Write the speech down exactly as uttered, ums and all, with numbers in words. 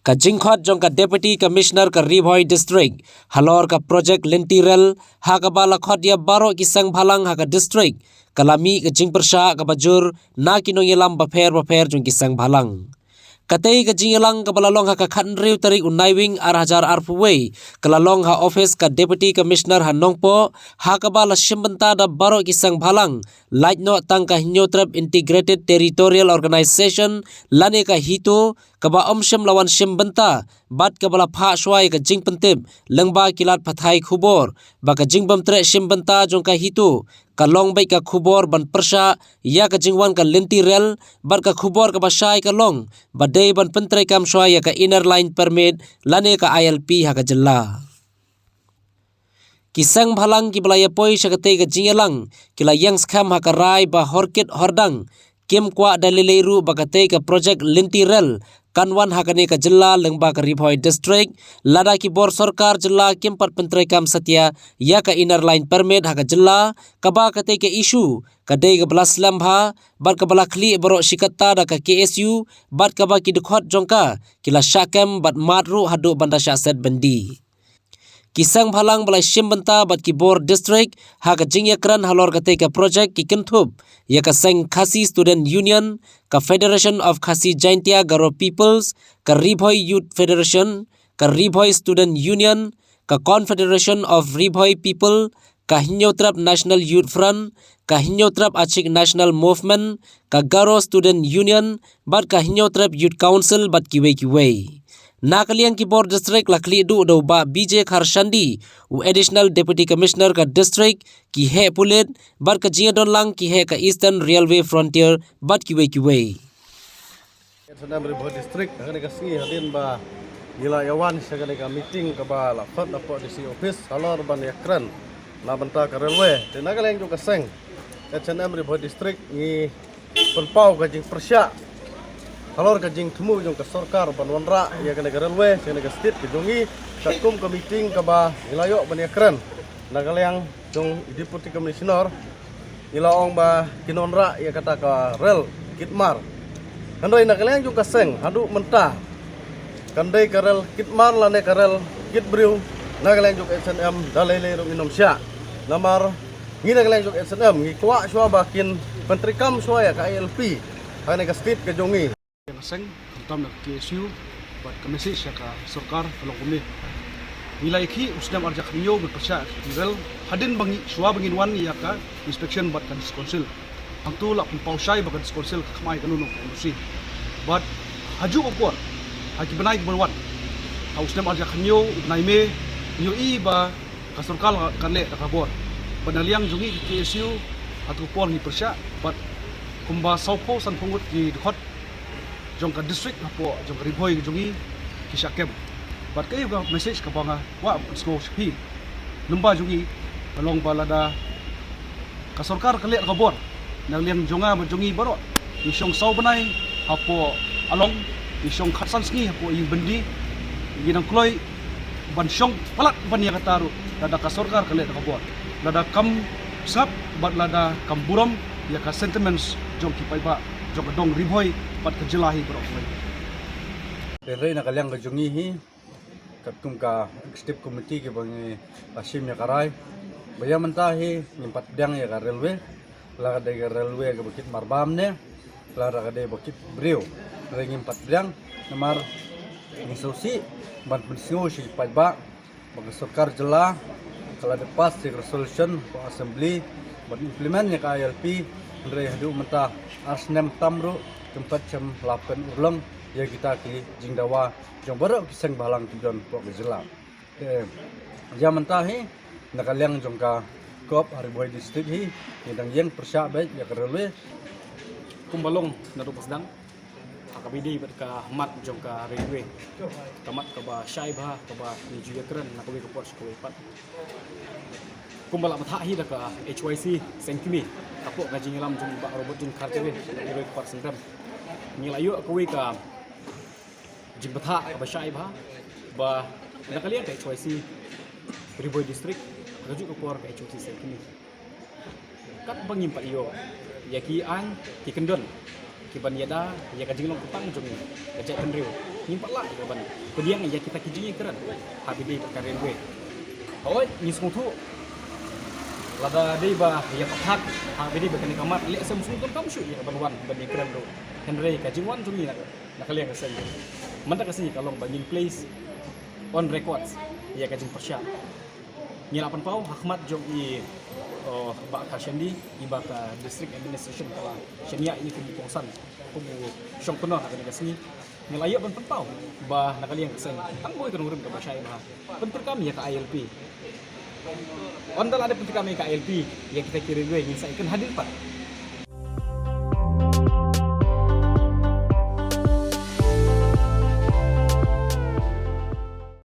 Ka jingkhot jong ka Deputy Commissioner ka Ri Bhoi District halor ka project lynti rel ha kaba la khot ïa baroh ki seng bhalang ha ka district ka la mih ka jingpyrshah kaba jur na ki nongïalam bapher bapher jong ki seng bhalang. Katei ka jingïalang kaba la long ha ka khathynriew tarik u Naiwieng ar hajar arphew wei ka la long ha office ka Deputy Commissioner ha Nongpoh, ha kaba la shim bynta da baroh ki seng bhalang, lait noh tang ka Hynñiewtrep Integrated Territorial Organization lane ka HITO, kaba ym shym la wan shim bynta bad kaba la phah shuwa ïa ka jingpyntip lyngba ki lad pathai khubor ba ka jingbymtreh shim bynta jong ka HITO ka long beit ka khubor ban pyrshah ïa ka jingwan ka lynti rel, bad ka khubor kaba shai ka long ba dei ban pyntreikam shuwa ïa ka Inner Line Permit lane ka I L P ha ka jylla. Ki seng bhalang kiba la ïapoi sha katei ka jingïalang ki la ïeng skhem ha ka rai ba horkit hordang kim kwah da lei lei ruh ba katei ka project lynti rel kan wan ha kane ka jylla lyngba ka Ri Bhoi District lada ki bor sorkar jylla kim pat pyntreikam satia ïa ka Inner Line Permit ha ka jylla, kaba katei ka issue ka dei kaba la slem bha bad kaba la khlieh baroh shi katta da ka K S U bad kaba ki dkhot jong ka ki la shah kem bad mad ruh haduh ban da shah set byndi. Ki seng bhalang ba la shim bynta bad ki bor district ha ka jingïakren halor katei ka project ki kynthup ïa ka seng Khasi Student Union, ka Federation of Khasi Jaintia Garo Peoples, ka Ri Bhoi Youth Federation, ka Ri Bhoi Student Union, ka Confederation of Ri Bhoi People, ka Hynñiewtrep National Youth Front, ka Hynñiewtrep Achik National Movement, ka Garo Student Union, bad ka Hynñiewtrep Youth Council bad kiwei kiwei. Na ka liang ki bor district la khlieh duh da u Bah B J Kharshandi, u Additional Deputy Commissioner ka district, ki heh pulit, bad ka jingïadon lang ki heh ka Eastern Railway Frontier bad kiwei kiwei. H and M Ri Bhoi District, ha kane ka sngi hadien ba ngi la ïawan sha kane ka meeting kaba la khot na pdeng D C office halor ban ïakren na bynta ka railway. Te na ka liang jong ka seng H and M Ri Bhoi District ngi pynpaw ka jingpyrshah halor ka jingthmu jong ka sorkar ban wanrah ïa kane ka railway sha kane ka state ka jong ngi, katkum ka meeting kaba ngi la ïoh ban ïakren na ka liang jong i Deputy Commissioner, ngi la ong ba kin wanrah ïa kata ka rel kit mar. Hynrei na ka liang jong ka seng haduh mynta kan dei ka rel kit mar lane ka rel kit briew, na ka liang jong H and M da lei lei ruh ngin ym shah. Namar ngi na ka liang jong H and M ngi kwah shuwa ba kin pyntreikam shuwa ïa ka I L P ha kane ka state ka jong ngi. Ka seng, khamtam na ka K S U bad ka message sha ka sorkar ka long kumne. Ngi la ïakhih u snem arhajar khathynñiew ban pyrshah ïa ka rel hadien ba ngi, shuwa ba ngin wan ïa ka inspection bad ka District Council. Hangto la pynpaw shai ba ka District Council ka khmih ïa kano kano ka N O C. Bad ha kajuh ka por, ha ki bnai kiban wan, ha u snem arhajar khathynñiew u bnai May, ngi ïohi ba ka sorkar ka leh da ka bor. Bad na liang jong ngi ka K S U, ha kato ka por ngi pyrshah bad kumba sawphew sanphew ngut ki dkhot jong ka district hapoh jong ka Ri Bhoi ka jong ngi ki shah kem. Bad kaei ka message kaba nga kwah ban sngew sha phi, lyngba jong ngi, ka long ba lada ka sorkar ka leh da ka bor, na liang jong nga bad jong ngi baroh, ngi shong saw bnai hapoh Along, ngi shong khatsan sngi hapoh Ïingbyndi, ngi nang kloi ban shong palat ban ïa kata ruh lada ka sorkar ka leh da ka bor, lada kam sngap bad lada kam burom ïa ka sentiments jong ki paidbah jong ka dong Ri Bhoi bad ka jylla hi baroh kawei. Hynrei na ka liang ka jong ngi hi, katkum ka executive committee kiba ngi la shim ïa ka rai ba ïa mynta hi ngim pat pdiang ïa ka railway, la ka dei ka railway kaba kit mar bam ne la ka dei ba kit briew, hynrei ngim pat pdiang. Namar ngi sngewsih ban pynsngew sha ki paidbah ba ka sorkar jylla ka la dep pass ïa ka resolution ka assembly ban implement ïa ka I L P, hynrei haduh mynta ar snem tam ruh kim pat shym la pynurlong ïa kita ki jingdawa jong baroh ki seng bhalang kiba don hapoh ka jylla. Te ïa mynta hi na ka liang jong ka COP ha Ri Bhoi District hi, ngi dang ïeng pyrshah beit ïa ka railway. Kumba long naduh ba sdang, ha kaba ïadei bad ka mat jong ka railway, ka mat kaba shai bha kaba ngi ju ïakren na kawei ka por sha kawei pat. Kumba la bthah hi da ka H Y C Seng Kmie hapoh ka jingïalam jong i Bah Robert June Kharjale, i Roi Kpar Syngtem, ngi la ïoh kawei ka jingbthah kaba shai bha ba na ka liang ka H Y C Ri Bhoi District, ha kajuh ka por ka H Y C Seng Kmie, katba ngim pat ïoh ïa ki aiñ ki kyndon kiban ïada ïa ka jinglong kyntang jong ngi ka jaitbynriew. Ngim pat lah ïa ka ban pdiang ïa kita ki jingïakren ha ba ïadei bad ka railway. Hooid, ngi sngewthuh lada dei ba ïa ka phad ha ba ïadei bad kane ka mat, lehse mynstep kam shuh ïa ka ban wan ban ïakren ruh. Hynrei ka jingwan jong ngi na, na ka liang ka seng mynta ka sngi ka long ba ngin place on records ïa ka jingpyrshah. Ngi la pynpaw ha khmat jong i, oh, Bah Kharshandi, i ba ka District Administration ka la shaniah ïa kum u kongsan, kum u shongknor ha kane ka sngi. Ngi la ïoh ban pynpaw ba na ka liang ka seng tang boi ka nongrim kaba shai bha, pyntrei kam ïa ka I L P. Ynda la dep pyntrei kam ïa ka I L P, ïa kita ki railway ngin sa ïakren hadien pat.